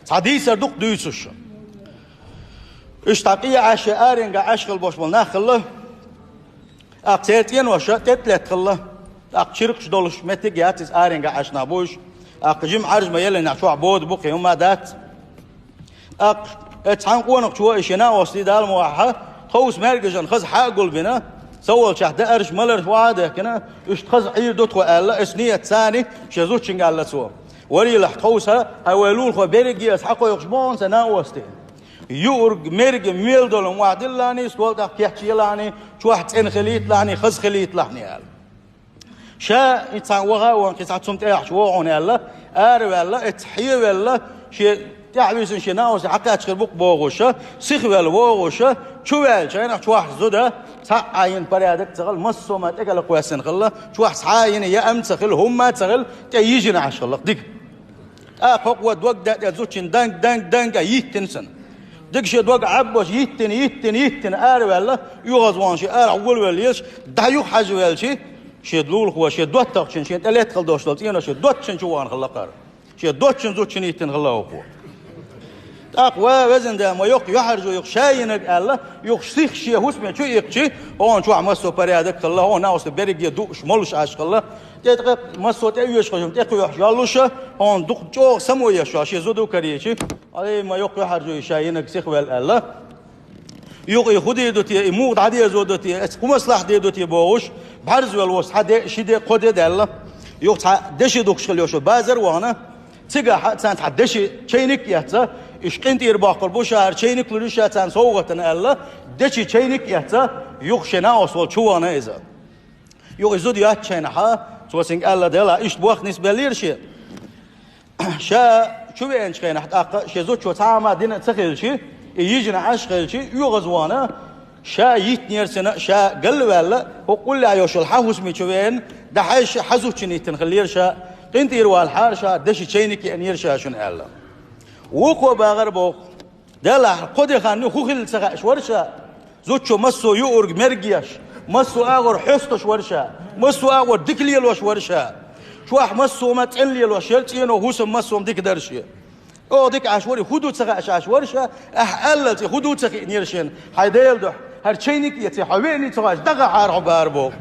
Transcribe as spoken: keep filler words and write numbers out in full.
Цхьа дийцар дукха дуьйцуш. Уьш цхьа къе Ӏаш, аренга Ӏаш хила бош болу нах хилла. ТӀаккха церан цӀеноша тӀе тӀа летта хилла. ТӀаккха чиркхаш долуш меттиг яц иза, аренга Ӏаш нах бу уьш. ТӀаккха жима Ӏаржа ма еллинехь, чохь бода бу, кхин хӀумма дац. ТӀаккха оцу цхьана къонахчо и шен накъостий, Дала мукъ лахь, тховса маьркӀажан хаза хьа а гулбина, ца волчохь даарш, маларш охьа а дехкина, уьш хаза Ӏийр ду тхо аьлла, оцу нийятца шен зудчуьнга аьлла цо. Варийлахь, тховса, хьайн вай лулахо берриге а аса хьакхойкхуш бохьун сан накъостий. Юург, мерг, мел долу охьадиллахьний, стол тӀехь кечъелахьний, чохь цӀена хилийталахьний, хаза хилийталахьний аьлла. Ша и цхьана ваха а вахана, кхин цхьа цунна тӀехьа вогӀу аьлла, араваьлла, эцца хьевелла, шен тӀаьхьа висина шен накъостий хьакхаьчна хир бу-кх бохуша, сихвелла вогӀуша, чувеллачу хенахь чохь зуда, цхьа а йина порядок ца хилла, массо а ма тӀекӀала кхоьссина хилла, чохь цхьа а йина яам ца хилла, хӀумма а ца хилла, тӀе йижина Ӏаш хилла-кх дика. ТӀаккха хӀокхо дог даьтта зудчун данг, данг, данг а йиттина цунна. Дика шен дог Ӏаббош йиттина, йиттина, йиттина араваьлла, оьгӀазвахана шен арахь волавелла езаш, дӀа юха хьажа велчи, шен лулахо, шен доттагӀчун, шен тӀе летта хила долуш долу цӀенош шен доттагӀчун чу вахана хилла-кх. Шен доттагӀчун зудчун йиттина хилла хӀокхо. ТӀаккха, ва везан да, ма йоккха юьхьӀаьржо ю-кх ша йинарг аьлла, юха сиха шен хӀусаме чу иккхичи, хьуна чохь массо а порядок хилла, хьуна накъостий берриге дууш, молуш Ӏаш хилла. ТӀе тӀе массо а тӀе оьшуш хила, тӀе кхоьхьуш йоллуша, хьуна дукха чӀогӀа самоеш йолуш, шен зуда карийчи, ай, ма йоккха юьхьӀаьржо ю ша йинарг сихвелла аьлла. Юха и хӀун дийр ду те, и муха дӀадезо ду те, эцца хӀун маслахьат дийр ду те бохуш, бӀаьрзе велла волу цхьа де, ши де, кхо де даьлла. Юха цхьа деши дукхуш хила йолуш базар а вахана, цигахь царна цхьа деши чайник а эцна, уьш къинтӀера боккхур бу ша, хӀара чайник лур ю ша царна совгӀатана аьлла, деши чайник а эцна, юха шен накъост волчу чу вахана иза. Юха и зуда йоцучу хенахь, цо цуьнга аьлла, делахь, иштта бохка нисбеллера шен. Ша чу веанчу хенахь тӀаккха шен зудчо цхьа а ма дина а ца хилчи, и йижина Ӏаш хилчи, оьгӀазвахана, ша йиттинера цунна, ша галваьлла, хӀокху уллехь йолуш йолу хьан хӀусаме чу веана, дӀахьаьжча хьан зудчун йиттина хиллера ша, къинтӀера валахьара ша, деши чайник а еанера ша шуна аьлла. Вукхо бахара боху. Делахь, кхо де хан ю, хӀун хилла ца хаьаш вара ша. Зудчо массо а юург, мерг еш, массо а агӀор хьоьстуш вара ша, массо а агӀор дика лелош вара ша. Чохь массо а ма цӀена лелош яра, цӀено хӀусам массо а дика дара шен. ЧӀогӀа дика Ӏаш вара, хӀун ду ца хаьаш Ӏаш вара ша, ахь аьллалц и хӀун ду ца хиънера шена, хьайн Делан дуьхьа, хӀара чайник а эций, хьо веаний ца хоуьйтуш, дӀахахьара хьо бахара боху.